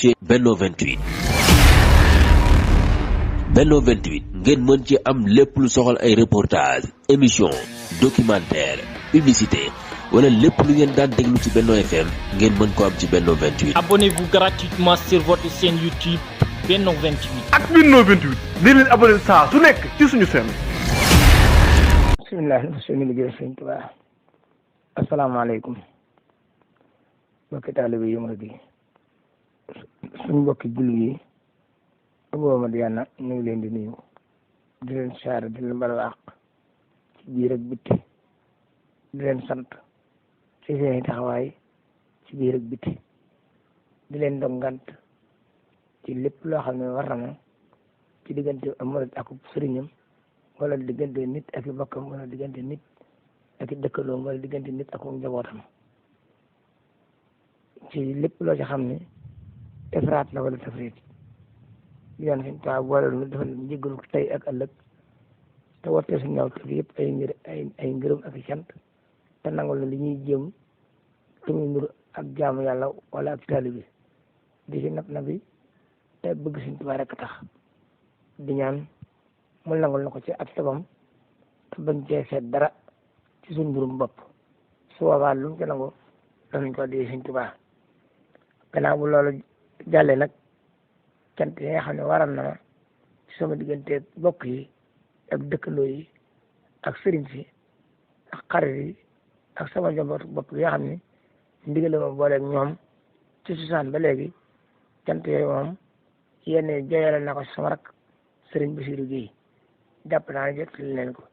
ci Benno 28. Benno 28 ngeen mën ci am lépp lu soxal ay reportage émission documentaire publicité wala lépp lu ngeen daan déglu ci Benno FM ngeen mën ko am ci Benno 28. Abonnez-vous gratuitement sur votre chaîne YouTube Benno 28. ak Benno 28 di leen abonné saa su nekk ci suñu chaîne. bismillah sunu liggéey sëñ Tuubaa. asalaamaaleykum mbokki taalibe yi ma di suñu mbokki jullit yi boobu Madiyana ñu ngi leen di nuyu di leen saare di leen baal àq ci biir ak bitti di leen sant ci seen taxawaay ci biir ak bitti di leen dongant ci lépp loo xam ne war na ma ci diggante murid ak sëriñam wala diggante nit ak i bokkam wala diggante nit ak i dëkkaloom wala diggante nit ak njabootam ci lépp loo ci xam ne ifraat la wala tafriit yoon suñ taa boole lu dafa njëggalu tey ak ëllëg te wartee suñ ñaaw te yëpp ay ngërëm ak i cant te nangul na li ñuy jëm te muy nur ak jaamu yàlla wala ak taalibe di si nab nabi te bëgg suñ Tuubaa rek tax di ñaan mu nangul na ko ci ak tabam te bañ cee seet dara ci suñ mbirum bopp su boobaa lu mu ci nangu danañ ko di suñ Tuubaa gannaaw bu loolu jàllee nag cant yi nga xam ne waral na ma ci sama diggante bokk yi ak dëkkandoo yi ak sëriñ si ak xarit yi ak sama njabootu bopp yi nga xam ne ndigal ma booleeg ñoom ci susaan ba léegi cant yooyu moom yenn joyale na ko sama rak sëriñ Bassirou Guèye jàpp naa ne jottali leen ko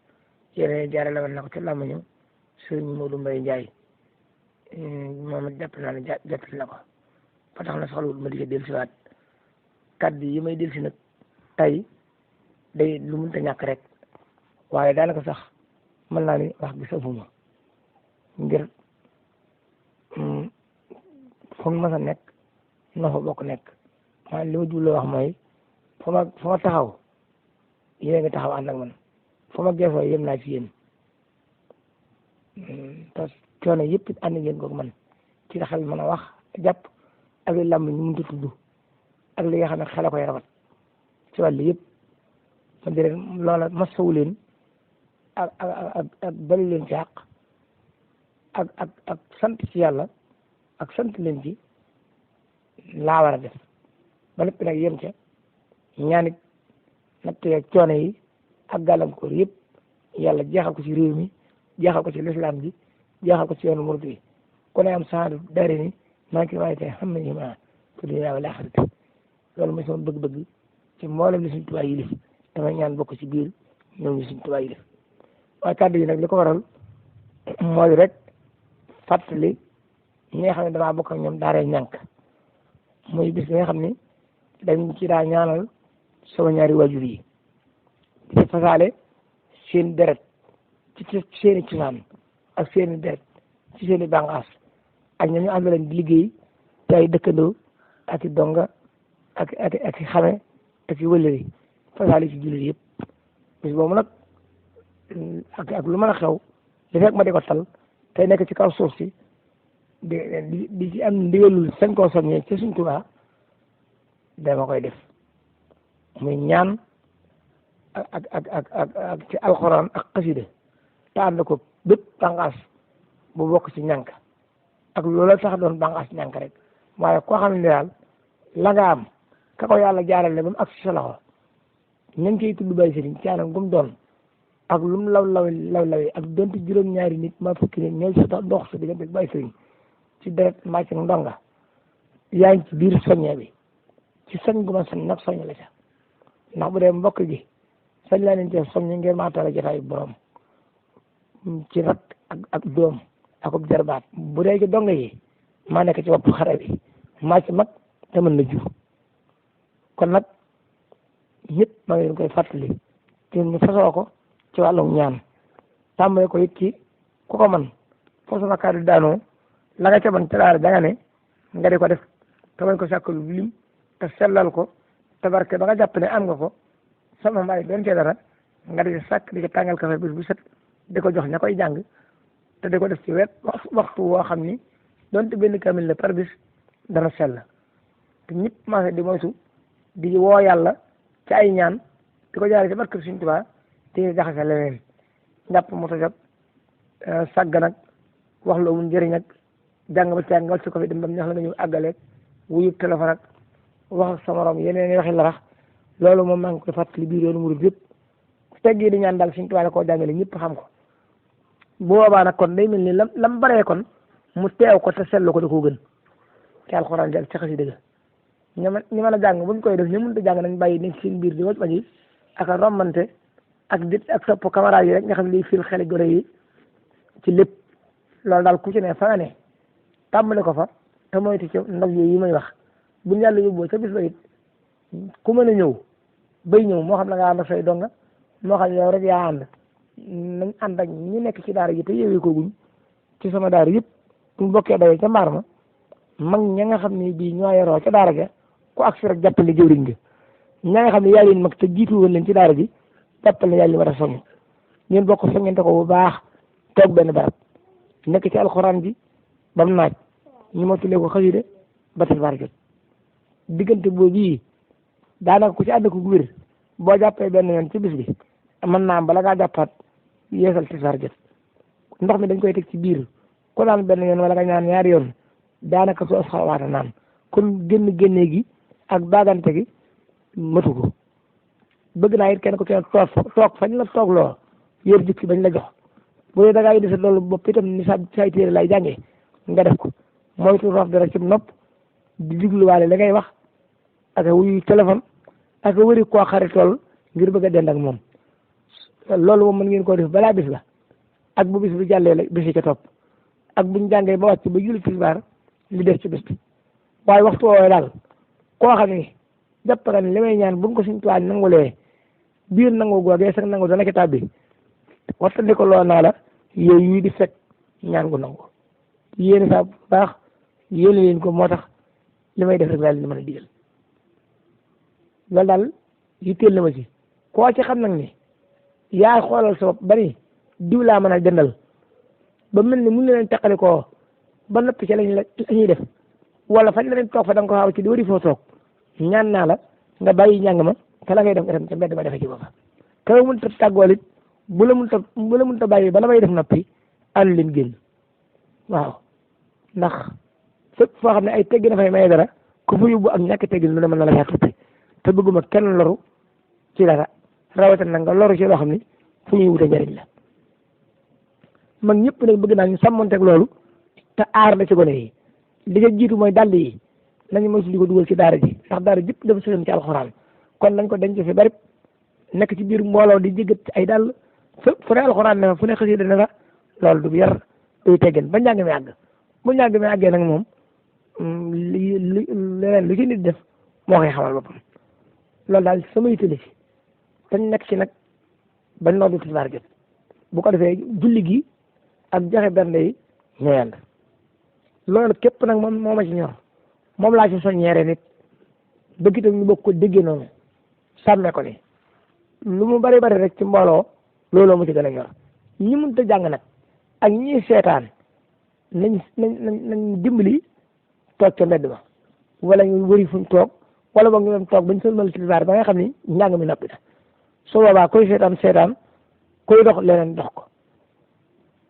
yenn jaarale woon na ko ci làmmiñu sëriñ Modou Mbaye Ndiaye moom it jàpp naa ne jottali na ko ba tax na soxlawul ma di dellusiwaat kàddu yi may dellusi nag tey day lu mënta ñàkk rek waaye daanaka sax mën naa ni wax bi safuma ngir foog ma sa nekk noo fa bokk nekk maanaam li ma jubloo wax mooy fa ma taxaw yéen nga taxaw ànd ak man fa ma geesoo yem naa ci yéen te coono yëpp it ànd ngeen ko man ci xel mën a wax jàpp ak li làmb ñu mënta tudd ak li nga xam ne xel a koy rafet ci wàllu yëpp ma di leen loola masawu leen ak bali leen ci àq ak sant ci yàlla ak sant leen ci laa war a def ba lépp nag yem ca ñaanit natt yeeg coono yi ak gàllankoor yëpp yàlla jeexal ko ci réew mi jeexal ko ci lislaam bi jeexal ko ci yoonu murid bi ku ne am saadu dari ni maa ngi waaye tey xam nañu ma fi dunya wal aaxirati loolu mooy sama bëgg-bëgg ci mboolem li Sëñ Tuubaa yilif damay ñaan bokk ci biir ñoom ñu Sëñ Tuubaa yilif waaye kàddu yi nag li ko waral mooy rek fàttali ñi nga xam ne damaa bokk ak ñoom daaree ñànk muy bis bi nga xam ne dañ ci daa ñaanal sama ñaari waajur yi di fasaale seen deret ci seeni cosaan ak seeni deret ci seeni bànqaas ak ñoom ñu ànd leen di liggéey te ay dëkkandoo ak i donga ak i xame ak i wëllëri fasaale ci jullit yëpp bis boobu nag ak lu mën a xew li fekk ma di ko tal tey nekk ci kaw suuf si di ci am ndigalul sañ koo soññee ci Sëñ Tuubaa dama koy def muy ñaan ak ci alxuraan ak xasida te ànd ko bépp bànqaas bu bokk ci ñànk ak loola tax doon bànqaas ñànk rek waaye koo xam ne daal la nga am ka ko yàlla jaarale ba mu ak ci sa loxo ña ngi koy tudd Baye Sëriñ ci anam gum doon ak lu mu law ak donte juróom-ñaari nit ma fukki nit ñooy sa dox sa diggante Baye Sëriñ ci deret mbaa ci ndonga yaa ngi ci biir soññee bi ci sañ gu ma sañ nag soññ la ca ndax bu dee mbokk gi sañ laa leen ci soññ ngir maa tala jotaayu borom ci rat ak doom ak ub jarbaat bu dee ci donga yi maa nekk ci bopp xare bi maa ci mag te mën na jur kon nag ñëpp maa ngi leen koy fàttali te ñu fasoo ko ci wàllum ñaan tàmbale ko it ci ku ko man foo sama kàddu daanoo la nga ca man talaare da nga ne nga di ko def te bañ ko sàkkalu lim te sellal ko te barke ba nga jàpp ne am nga ko sama mbaay doon cee dara nga di sàkk di ko tàngal kafe bis bu set di ko jox ña koy jàng te di ko def ci wet waxtu woo xam ni donte benn kamil la par bis dana sell te ñëpp commencé di moytu di woo yàlla ci ay ñaan di ko jaaree ci barke Sëriñ Tuubaa te jaxase leneen njàpp mu tojog sàgg nag wax lu amul njëriñ ak jàng ba caag nga wàcc ko fi dem ba mu neex la nga ñëw àggaleeg wuyu téléphone ak wax ak sa morom yeneen waxi la rax loolu moom maa ngi koy fàttali biir yoonu murid yëpp teggee di ñaan daal Sëriñ Tuubaa da koo jàngale ñëpp xam ko bu boobaa nag kon day mel ni lam baree kon mu teew ko te seetlu ko da koo gën ci alxuraan ji ak ci xasida ga ñi mën a jàng buñ koy def ñu mënut a jàng nañ bàyyi nekk seen biir di waj waji ak a rombante ak sopp camarade yi rek nga xam ne day fil xeli gore yi ci lépp loolu daal ku ci ne fa nga ne tàmbali ko fa te moytu ci ndaw yi may wax buñ yàlla yóbboo ca bis ba it ku mën a ñëw bay ñëw moo xam ne nga ànd ak say donga moo xam yow rek yaa ànd nañ ànd ak ñi nekk ci daara ji te yeewee ko guñ ci sama daara yëpp buñ bokkee dawee ca mbaar ma mag ña nga xam ne bii ñoo yoroo ca daara ja ku agsi rek jàppale jëwriñ nga ña nga xam ne yaa leen mag te jiitu woon leen ci daara ji jàppale yaa leen war a soññ ngeen bokk soññante ko bu baax toog benn barab nekk ci alxuraan ji ba mu naaj ñu ma tulee ko xasida ba tisbaar jot diggante boobu bii daanaka ku ci ànd ko wér boo jàppee benn yoon ci bis bi mën naa am bala ngaa jàppaat yeesal tisbaar jot ndox mi dañ koy teg ci biir ku naan benn yoon wala nga ñaan ñaari yoon daanaka su xawaata naan kon génnee gi ak baagante gi matu ko bëgg naa it kenn ku ci toog fañ la toog loo yor jukki bañ la jox bu dee da ngaa indi sa loolu bopp itam ni say téere lay jàngee nga def ko moytu rof dara ci nopp di digluwaale la ngay wax ak wuyu téléphone ak wëri koo xaritool ngir bëgg a dend ak moom loolu moom mën ngeen koo def balaa bis la ak bu bis bi jàllee la bis yi ca topp ak buñ jàngee ba wàcc ba julli tisbaar li def ci bis bi waaye waxtu woowee daal koo xam ne jàpp nga ne li may ñaan buñ ko Sëriñ Tuubaa nangulee biir nangu googee sax nangu dana ci tàbbi waxtandi ko loo naa la yooyu yi di fekk ñaan gu nangu yéen saa bu baax yéen leen ko moo tax li may def rek daal di mën a digal loolu daal yitteel na ma ci koo ci xam nag ni yaa xoolal sa bopp ba ni diw laa mën a jëndal ba mel ni mun na leen teqali koo ba noppi ci lañ la ñuy def wala fañ la leen toog fa da nga ko xaw ci di wari foo toog ñaan naa la nga bàyyi njàng ma te la ngay def nga dem ca mbedd ma defe ci boppa kaw mun ta tàggool it bu la mun ta bàyyi ba la may def noppi ànd leen génn waaw ndax fépp foo xam ne ay teggi dafay may dara ku fa yóbbu ak ñàkk teggin lu ne mën na la faa toppi te bëgguma kenn loru ci dara rawatina nag nga loru ci loo xam ni fu ñuy wute njëriñ la mag ñëpp nag bëgg naa ñu sàmmonteeg loolu te aar na ci gone yi li nga jiitu mooy dàll yi nañu moytu di ko dugal ci daara ji ndax daara jëpp dafa sëgëm ci alxuraan kon nañ ko denc fi bari nekk ci biir mbooloo di jéggat ay dàll fépp fu ne alxuraan ne fa fu ne xasida ne la loolu du yar duy teggin ba njàng mi àgg bu njàng mi àggee nag moom leneen lu ci nit def moo koy xamal boppam loolu daal sama yitte ci dañ nekk ci nag bañ noddu tisbaar jot bu ko defee julli gi ak joxe bernde yi ñooy ànd loolu képp nag moom moo ma ci ñor moom laa ci soññeere nit bëgg itam ñu bokk ko déggee noonu sàmme ko ni lu mu bari bari rek ci mbooloo looloo mu ci gën a ñor ñi mënut a jàng nag ak ñi seetaan nañ dimbali toog ca mbedd ma wala ñu wëri fuñ toog wala boog ñu dem toog bañ sëlmal tisbaar ba nga xam ni njàng mi noppi na su boobaa koy seetaan koy dox leneen dox ko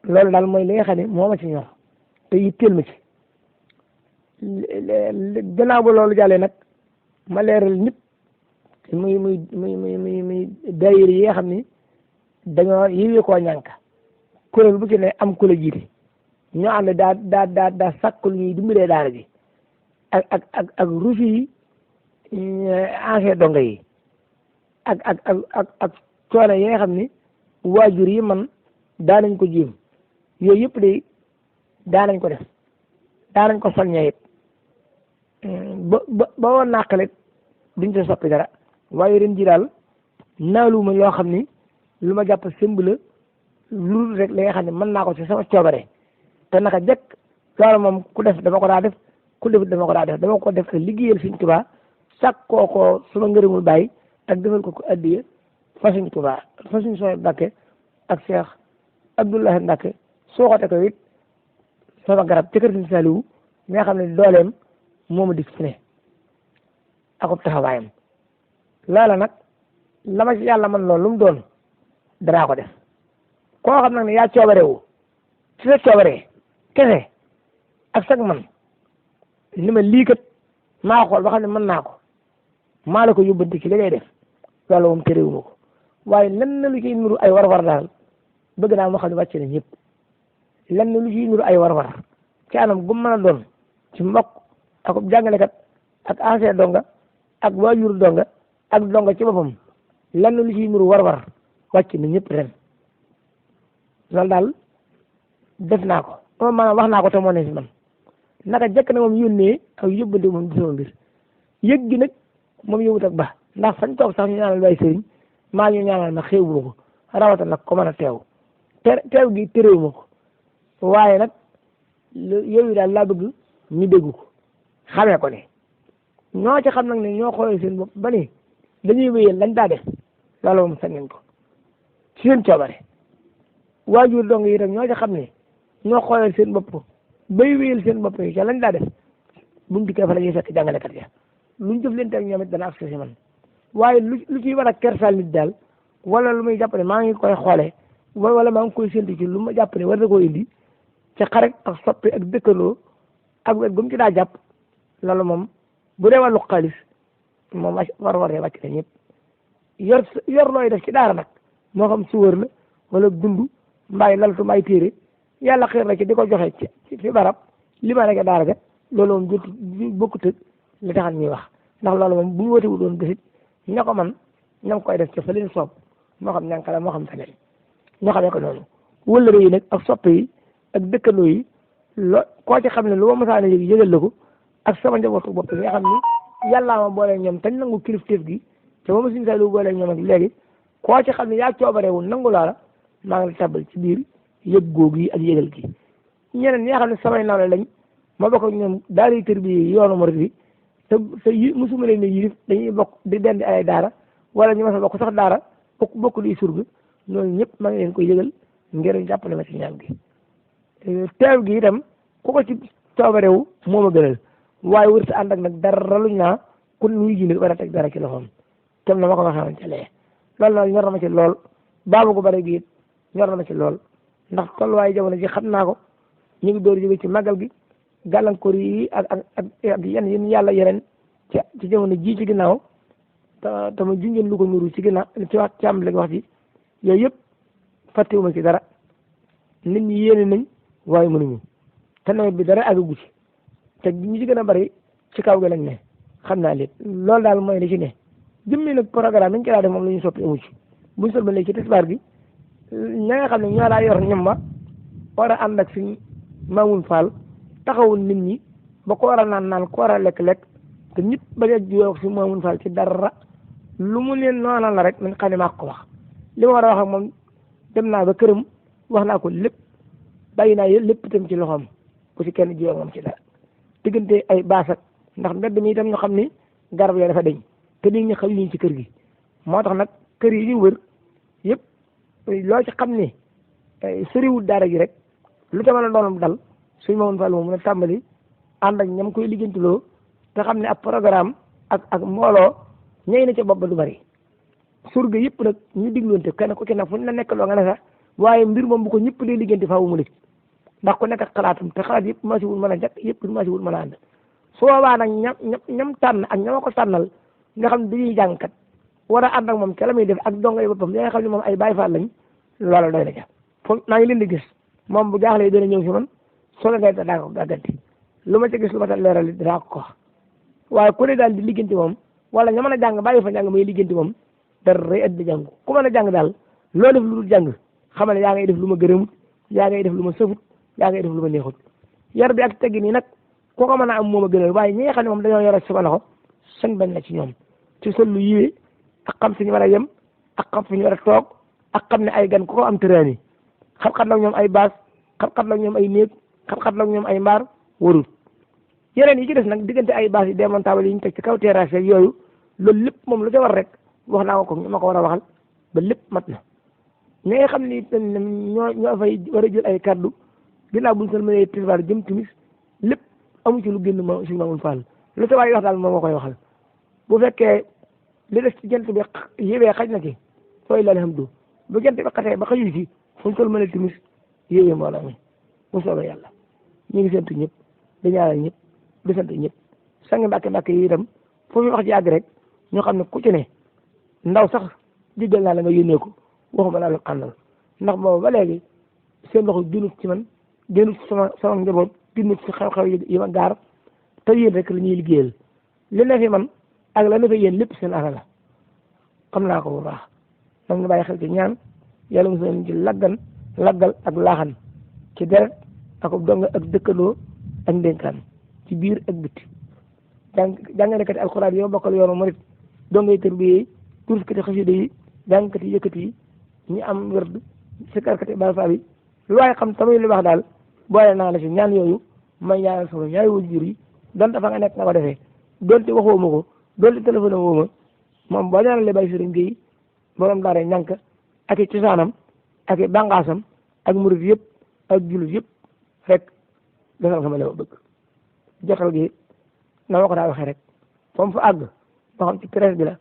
loolu daal mooy li nga xam ne moo ma ci ñor te yitteel ma ci gannaaw ba loolu jàllee nag ma leeral ñëpp muy daayira yi nga xam ni dañoo yiwee koo ñànk kuréel bu ci ne am ku la jiite ñoo xam ne daa sàkk lu ñuy dimbalee daara ji ak ruusi yi ancien donga yi ak coono yi nga xam ni waajur yi man daanañ ko jéem yooyu yëpp de daanañ ko def daanañ ko soññee it ba woon naa xale duñ ca soppi dara waaye ren ji daal naaluma loo xam ni lu ma jàpp sëmb la lu rek li nga xam ne mën naa ko ci sama coobare te naka jëkk loolu moom ku def dama ko daa def ku defut dama ko daa def dama ko def ak liggéeyal Sëriñ Tuubaa sàkkoo ko suma ngërëmul bàyyi ak defal ko addiya fa Sëriñ Tuubaa fa Sëriñ Sooy Mbàkke ak Cheikh Abdoulahi Mbàkke soo xote ko it sama garab ci kër Sëriñ Saliou nga xam ne dooleem moo ma dik fi ne akub taxawaayam loola nag la ma ci yàlla man loolu lu mu doon danaa ko def koo xam nag ne yaa coobarewu ci sa coobaree kese ak sag man ni ma lii kat maa xool ba xam ne mën naa ko maa la ko yóbbanti ci li ngay def loolu moom terewuma ko waaye lenn lu ciy nuru ay war-war daal bëgg naa moo xam ne wàcc na ñëpp lenn lu ciy nuru ay war-war ci anam gu mën a doon ci mbokk ak jàngalekat ak ancien donga ak waajur donga ak donga ci boppam lenn lu ciy nuru war-war wàcc na ñëpp ren loolu daal def naa ko moom maanaam wax naa ko te moo ne si man naka jëkk na moom yónnee ak yóbbante moom di sama mbir yëg gi nag moom yëwut ak ba ndax fañ toog sax ñu ñaanal bay sëriñ maa ñu ñaanal ma xeebu ko rawata nag ko mën a teew teew gi téréewu ma ko waaye nag yow yi daal laa bëgg ñu déggu ko xamee ko ne ñoo ci xam nag ne ñoo xoolee seen bopp ba ni dañuy wéyal lañ daa def loolu moom sañ nañ ko ci seen coobare waajur dong yi itam ñoo ci xam ne ñoo xoolee seen bopp bay wéyal seen bopp yi ca lañ daa def buñ dikkee fa la ñuy fekk jàngalekat ya luñ jëf leen teg ñoom it dana ak si man waaye lu ciy war a kersal nit daal wala lu muy jàpp ne maa ngi koy xoolee wala maa ngi koy séntu ci lu ma jàpp ne war na koo indi ci xarit ak soppi ak dëkkandoo ak wet gu mu ci daa jàpp loolu moom bu dee wàllu xaalis moom war wàcc na ñëpp yor looy def ci daara nag moo xam suwër la wala dund mbaay laltu mbaay téere yàlla xeer la ci di ko joxe ci fi barab li ma nekk daara ga loolu moom jot bokkut ak li taxan ñuy wax ndax loolu moom bu ñu wote wu doon gësit ña ko man ña ngi koy def ci fa leen soob moo xam ñànk la moo xam feneen ñoo xamee ko noonu wëllëre yi nag ak soppe yi ak dëkkandoo yi koo ci xam ne lu ma mosaan a yëgal la ko ak sama njabootu bopp nga xam ni yàllaa ma boole ñoom tañ nangu kilifteef gi te ba ma suñu saa lu boole ñoom ak léegi koo ci xam ne yaa coobarewu nangu laa la maa ngi la tabal ci biir yëg googu yi ak yëgal gi ñeneen ñi nga xam ne samay nawle lañ ma bokk ak ñoom daara tër bi yoonu murid bi te musuma leen ne yilif dañuy bokk di dend ay daara wala ñu ma sa bokk sax daara bokk di surga ñooñu ñëpp maa ngi leen koy yëgal ngir jàppale ma ci ñaan gi teew gi itam ku ko ci coobarewu moo ma gënal waaye wërta ànd ak nag dara luñ naa kun nuy ji nag war a teg dara ci loxoom tam na ma ko waxee woon ca lee loolu nag ñor na ma ci lool baabu ko bare gi it ñor na ma ci lool ndax tolluwaayu jamono ji xam naa ko ñu ngi door jóge ci màggal gi gàllankoor yi ak yenn yàlla yeneen ci jamono ji ci ginnaaw te ma junjeen lu ko nuru ci ginnaaw ci wax ci am léegi wax ji yooyu yëpp fàttewuma ci dara nit ñi yéene nañ waaye mënuñu te nawet bi dara àggagu ci te ñi ci gën a bari ci kaw gi lañ ne xam naa lépp loolu daal mooy li ci ne jëmmi nag programme dañ ci daa def moom la ñu soppi amu ci buñ sol ba léegi ci tisbaar gi ña nga xam ne ñoo daa yor ñam ma war a ànd ak suñ Mamoun Fall taxawul nit ñi ba ko war a naan ko war a lekk-lekk te nit bañ a juyoo si Mamoun Fall ci dara lu mu leen noonal la rek nañ xam ne maa ko wax li ma war a wax ak moom dem naa ba këram wax naa ko lépp bàyyi naa lépp itam ci loxoom bu ci kenn jiyoo moom ci dara diggante ay baasak ndax mbedd mi itam ñu xam ni garab yooyu dafa deñ te nit ñi xëyuñu ci kër gi moo tax nag kër yi ñu wër yëpp loo ci xam ni soriwul daara gi rek lu ca mën a doonam dal suñ Mamoun Fall moom mën a tàmbali ànd ak ñam koy liggéeyantuloo te xam ne ab programme ak mbooloo ñëy na ca bopp ba du bari surga yëpp nag ñu digloonte kenn ku ci nag fu ñu la nekk loo nga ne sax waaye mbir moom bu ko ñëpp dee liggéeyante faaw mu lëj ndax ku nekk ak xalaatam te xalaat yëpp masi wul mën a jakk yëpp masi wul mën a ànd su boobaa nag ñam tànn ak ñama ko tànnal nga xam ne dañuy jàngkat war a ànd ak moom ca la muy def ak dongo yi boppam li nga xam ne moom ay Baay Faal lañ loola doy na ca foofu maa ngi leen di gis moom bu jaaxlee dana ñëw si man soo la ngay ta daa ko gàgganti lu ma ca gis lu ma ta leeral daa ko wax waaye ku ne daal di liggéeyanti moom wala ña mën a jàng bàyyi fa jàng may liggéeyanti moom dara rëy at di jàng ku mën a jàng daal loo def lu dul jàng xamal ne yaa ngay def lu ma gërëmut yaa ngay def lu ma sëfut yaa ngay def lu ma neexut yar bi ak teggi nii nag koo ko mën a am moom a gënal waaye ñi nga xam ne moom dañoo yor ak sama loxo sañ bañ na ci ñoom ci sol lu yiwee ak xam fi ñu war a yem ak xam fi ñu war a toog ak xam ne ay gan ku ko am tëraani xam-xam la ñoom ay baas xam-xam la ñoom ay néeg xam-xam la ñoom ay mbaar warut yeneen yi ci des nag diggante ay baas yi démontable yi ñu teg ci kaw terrasse yeeg yooyu loolu lépp moom lu ca war rek wax naa ko ñu ma ko war a waxal ba lépp mat na ñi nga xam ni ñoo fay war a jël ay kaddu ginnaaw buñ seen mënee tisbaar jëm timis lépp amu ci lu génn ma si Mamoun Fall lu ca waay wax daal moom moo koy waxal bu fekkee li des ci jant bi yéwee xaj na ci fooy la alhamdu bu jant bi xatee ba xaju ci fu ñu toll mën a timis yéwee mbooloo mi bu soobee yàlla ñu ngi sant ñëpp di ñaanal ñëpp di sant ñëpp sangi mbàkke yi itam foofu wax ci yàgg rek ñoo xam ne ku ci ne ndaw sax diggal naa la nga yónnee ko waxuma laa la àndal ndax boobu ba léegi seen loxo génnut ci man génnut ci sama njaboot génnut ci xew-xew yi ma gaar te yéen rek la ñuy liggéeyal li ne fi man ak la ne fa yéen lépp seen affaire la xam naa ko bu baax nag nga bàyyi xel ci ñaan yàlla mos nañu ci laggal ak laaxan ci deret ak dong ak dëkkandoo ak ndénkaan ci biir ak bitti jàngalekati alxuraan yi ma bokkal yoonu murit dongay tërbiye yi kurskati xasida yi jàngkati yëkkati yi ñi am wërd sikarkati balfa bi lu waaye xam tamit lu baax daal boole naa la ci ñaan yooyu may ñaanal sama ñaari waajur yi donte fa nga nekk nga ko defee donte waxoo ma ko donte téléphone woo ma moom boo ñaanalee Baye Serigne Gueye borom daara ñànk ak i cosaanam ak i bànqaasam ak murit yëpp ak jullit yëpp rek defal nga ma la bëgg jotal gi na ma ko daa waxee rek foofu fa àgg moo xam ci presse bi la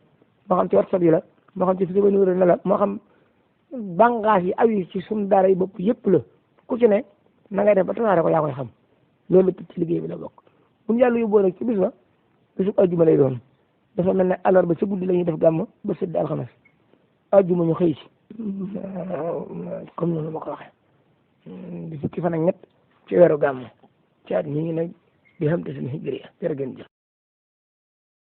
moo xam ci WhatsApp yi la moo xam ci Facebook numéro ne la moo xam bànqaas yi aw yi ci suñu daara yi bopp yëpp la ku ci ne na ngay def ba tasaare ko yaa koy xam loolu lépp ci liggéey bi la bokk bu ñu yàlla yóbboo nag ci bis ba bisu ajjuma lay doon dafa mel ne àllarba ca guddi la ñuy def gàmm ba sëdd alxames ajjuma ñu xëy si comme noonu ma ko waxee di fukki fan ak ñett ci weeru gàmm ci at mi ngi nag di xam te suñu hijriya jërë ngeen jëf